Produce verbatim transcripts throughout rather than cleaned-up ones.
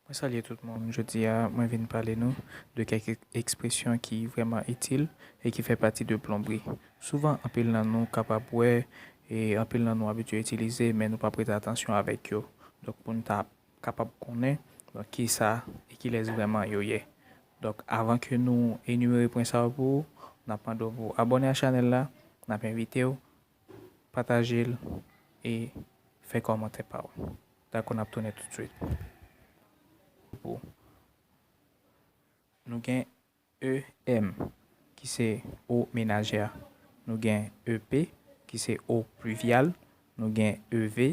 Mwen salye tout moun. Jodi a, mwen vin pale nou de kèk ekspresyon ki vrèman itil e ki fè pati de plonbri. Souvan, anpil nan nou kapab wè, e anpil nan nou abitye itilize, men nou pa prete atansyon avèk yo. Donk, pou n ta kapab konnen, donk, kisa e kilès vrèman yo ye. Donk, avan ke nou enimere pwen sa yo pou ou, n ap mande w pou abòne a chanèl la, n ap envite w pataje l e fè kòmantè pa w. Dakò, n ap tounen toutswit. Pou nou gen E M, ki se eau ménagère. Nou gen E P, ki se eau pluviale. Nou gen E V,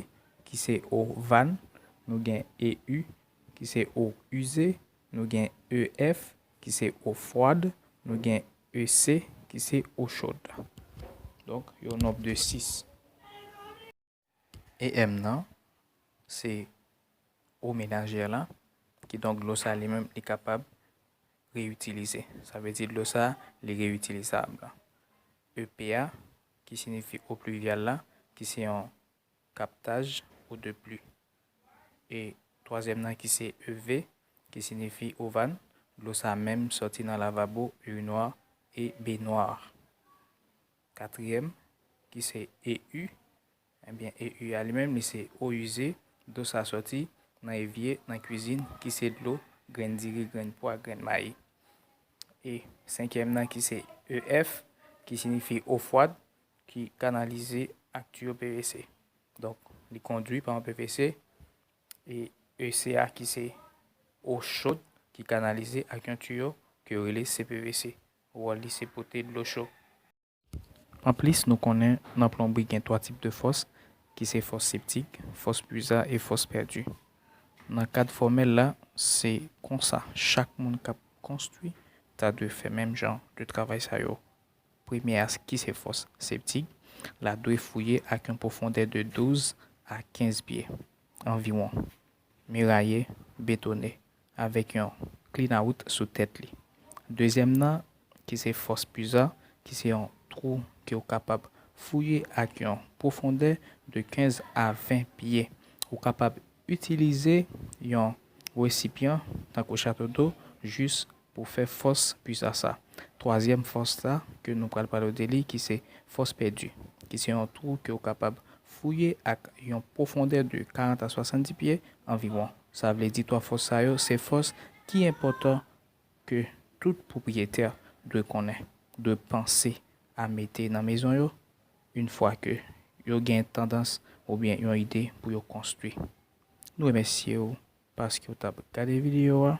ki se eau vanne. Nou gen E U, ki se eau usée. Nou gen E F, ki se eau froide. Nou gen E C, ki se eau chaude. Donk, yo nonb de sis. E M nan, se eau ménagère la, kidonk dlo sa li menm, li kapab reyitilize. Sa vle di dlo sa, li reyitilizab. E P A, ki siyifi eau pluviale la, ki se yon captage eau de pluie. E twazyèm nan ki se E V, ki siyifi eau vanne, dlo sa menm sòti nan lavabo, urinoir e baignoire. Katriyèm, ki se E U, ebyen, E U a li menm, li se eau usée, dlo sa sòti nan evye, nan kwizin, ki se dlo grenn diri, grenn pwa, grenn mayi. E senkyèm nan, ki se E F, ki siyifi eau froide, ki kanalize ak tiyo P V C. Donk, li kondwi pa yon P V C, e E C a, ki se eau chaude, ki kanalize ak yon tiyo ke yo rele C P V C. Wòl li se pote dlo cho. Anplis, nou konnen nan plonbri gen twa tip de fòs, ki se fòs septik, fòs pwiza e fòs pèdi. Nan kad fòmèl la, se konsa, chak moun k ap konstwi ta dwe fè menm jan de travay sa yo. Premye a, ki se fòs septik, la dwe fouye ak yon pwofondè de douz a kenz pye anviwon, miraye, betone, avèk yon clean out sou tèt li. Dezyèm nan, ki se fòs pwiza, ki se yon twou ke w kapab fouye ak yon pwofondè de kenz a ven pye. Ou kapab itilize yon resipyan, tankou chato do, jis pou fè fòs pwiza sa. Twazyèm fòs la ke nou pral pale w de li, ki se fòs pèdi, ki se yon twou ke w kapab fouye ak yon pwofondè de karant a swasanndis pye anviwon. Sa vle di twa fòs sa yo se fòs ki enpòtan ke tout pwopriyetè dwe konnen, dwe panse a mete nan mezon yo, yon fwa ke yo gen tandans oubyen yon ide pou yo konstwi. Nou remèsye w paske w t ap gade videyo a.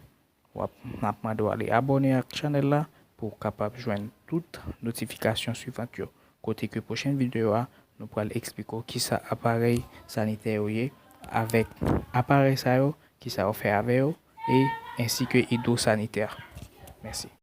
W ap, n ap mande w ale abòne ak chanèl la pou w kapab jwenn tout notifikasyon swivan yo. Kote ke pwochèn videyo a, nou pral eksplike w kisa aparèy sanitè yo ye, avèk aparèy sa yo, kisa yo fè avè yo, e ensi ke idwosanitè. Mèsi.